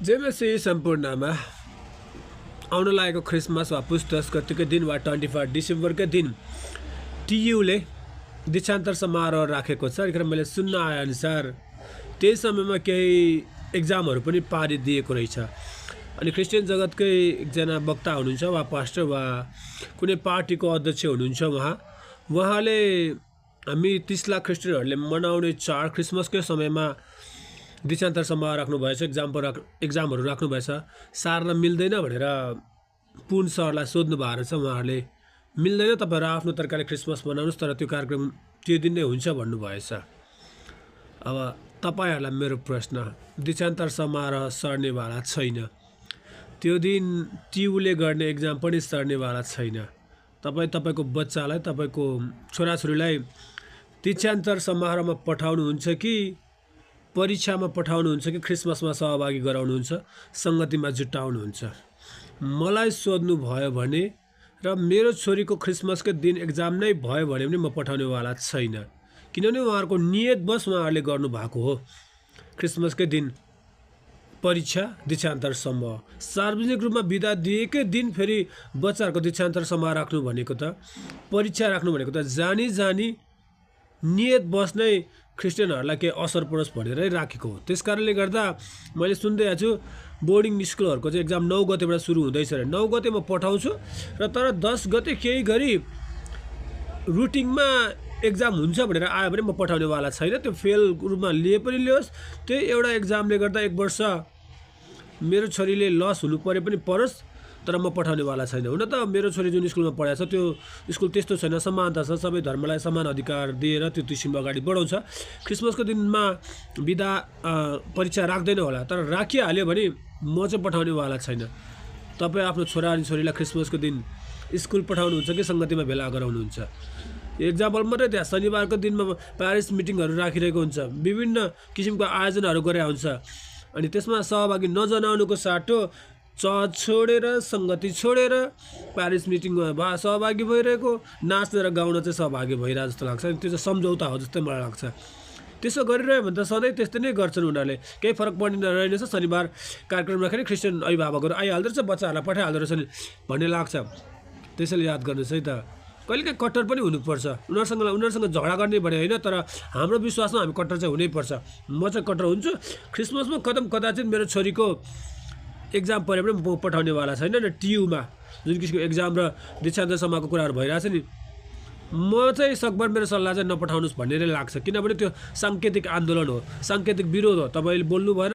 जय मसीह सम्पूर्णमा आउन लागेको क्रिसमस वा पुस गतिकै दिन वा 24 डिसेम्बरकै दिन टियुले दीक्षान्तर समारोह राखेको छ। यतिखेर मैले सुन्न आएअनुसार त्यही समयमा केही एक्जामहरू पनि पारिदिएको रहेछ। अनि क्रिस्चियन जगतकै एकजना वक्ता हुनुहुन्छ वा पास्टर वा कुनै पार्टीको अध्यक्ष हुनुहुन्छ। उहाँले हामी 30 लाख क्रिस्चियनहरूले मनाउने चाड क्रिसमसकै समयमा दीक्षान्तर समारोह राख्नुभएछ, एक्जामहरू राख्नुभएछ, सार्न मिल्दैन भनेर पुन सरलाई सोध्नु भएको रहेछ। उहाँहरूले मिल्दैन, तपाईँहरू आफ्नो तरिकाले क्रिसमस मनाउनुहोस्, तर त्यो कार्यक्रम त्यो दिन नै हुन्छ भन्नुभएछ। अब तपाईँहरूलाई मेरो प्रश्न, दीक्षान्तर समारोह सर्नेवाला छैन, त्यो दिन टियुले गर्ने एक्जाम पनि सर्नेवाला छैन। तपाईँको बच्चालाई, तपाईँको छोराछोरीलाई दीक्षान्तर समारोहमा पठाउनुहुन्छ कि परीक्षामा पठाउनुहुन्छ कि क्रिसमसमा सहभागी गराउनुहुन्छ, सङ्गतिमा जुटाउनुहुन्छ? मलाई सोध्नु भयो भने र मेरो छोरीको क्रिसमसकै दिन एक्जाम नै भयो भने पनि म पठाउनेवाला छैन, किनभने उहाँहरूको नियतवश उहाँहरूले गर्नुभएको हो। क्रिसमसकै दिन परीक्षा, दीक्षान्तर समूह, सार्वजनिक रूपमा बिदा दिएकै दिन फेरि बच्चाहरूको दीक्षान्तर समारोह राख्नु भनेको त, परीक्षा राख्नु भनेको त जानी नियतवश नै क्रिस्चियनहरूलाई केही असर परोस् भनेरै राखेको हो। त्यस कारणले गर्दा मैले सुन्दै आएको छु बोर्डिङ स्कुलहरूको चाहिँ एक्जाम 9 गतेबाट सुरु हुँदैछ अरे। 9 गते म पठाउँछु र तर 10 गते केही गरी रुटिनमा एक्जाम हुन्छ भनेर आयो भने म पठाउनेवाला छैन। त्यो फेल रूपमा लिए पनि लियोस्, त्यही एउटा एक्जामले गर्दा 1 वर्ष मेरो छोरीले लस हुनु परे पनि परोस्, तर म पठाउनेवाला छैन। हुन त मेरो छोरी जुन स्कुलमा पढाएको छ त्यो स्कुल त्यस्तो छैन, समानता छ, सबै धर्मलाई समान अधिकार दिएर त्यो किसिमको अगाडि बढाउँछ। क्रिसमसको दिनमा बिदा परीक्षा राख्दैन होला, तर राखिहाल्यो भने म चाहिँ पठाउनेवाला छैन। तपाईँ आफ्नो छोरा अनि छोरीलाई क्रिसमसको दिन स्कुल पठाउनुहुन्छ कि सङ्गतिमा भेला गराउनुहुन्छ? एक्जाम्पल मात्रै त्यहाँ शनिबारको दिनमा प्यारेन्ट्स मिटिङहरू राखिरहेको हुन्छ, विभिन्न किसिमको आयोजनाहरू गरे हुन्छ, अनि त्यसमा सहभागी नजनाउनुको साटो चर्च छोडेर, सङ्गति छोडेर प्यारेन्ट्स मिटिङमा सहभागी भइरहेको, नाच्न र गाउन चाहिँ सहभागी भइरहेको जस्तो लाग्छ। त्यो चाहिँ सम्झौता हो जस्तै मलाई लाग्छ। त्यसो गरिरह्यो भने त सधैँ त्यस्तै नै गर्छन् उनीहरूले, केही फरक पर्दैन रहेनछ। शनिबार कार्यक्रम राखेर क्रिस्चियन अभिभावकहरू आइहाल्दो रहेछ, बच्चाहरूलाई पठाइहाल्दो रहेछ नि भन्ने लाग्छ। त्यसैले याद गर्नुहोस् है त, कहिलेकाहीँ कट्टर पनि हुनुपर्छ। उनीहरूसँग झगडा गर्ने भने होइन, तर हाम्रो विश्वासमा हामी कट्टर चाहिँ हुनैपर्छ। म चाहिँ कट्टर हुन्छु। क्रिसमसमा कदाचित मेरो छोरीको एक्जाम परे पनि म पठाउनेवाला छैन। र टियुमा जुन किसिमको एक्जाम र दीक्षान्तर समारोहको कुराहरू भइरहेछ नि, म चाहिँ सकभर मेरो सल्लाह चाहिँ नपठाउनुहोस् भन्ने नै लाग्छ, किनभने त्यो साङ्केतिक आन्दोलन हो, साङ्केतिक विरोध हो। तपाईँले बोल्नु भएन,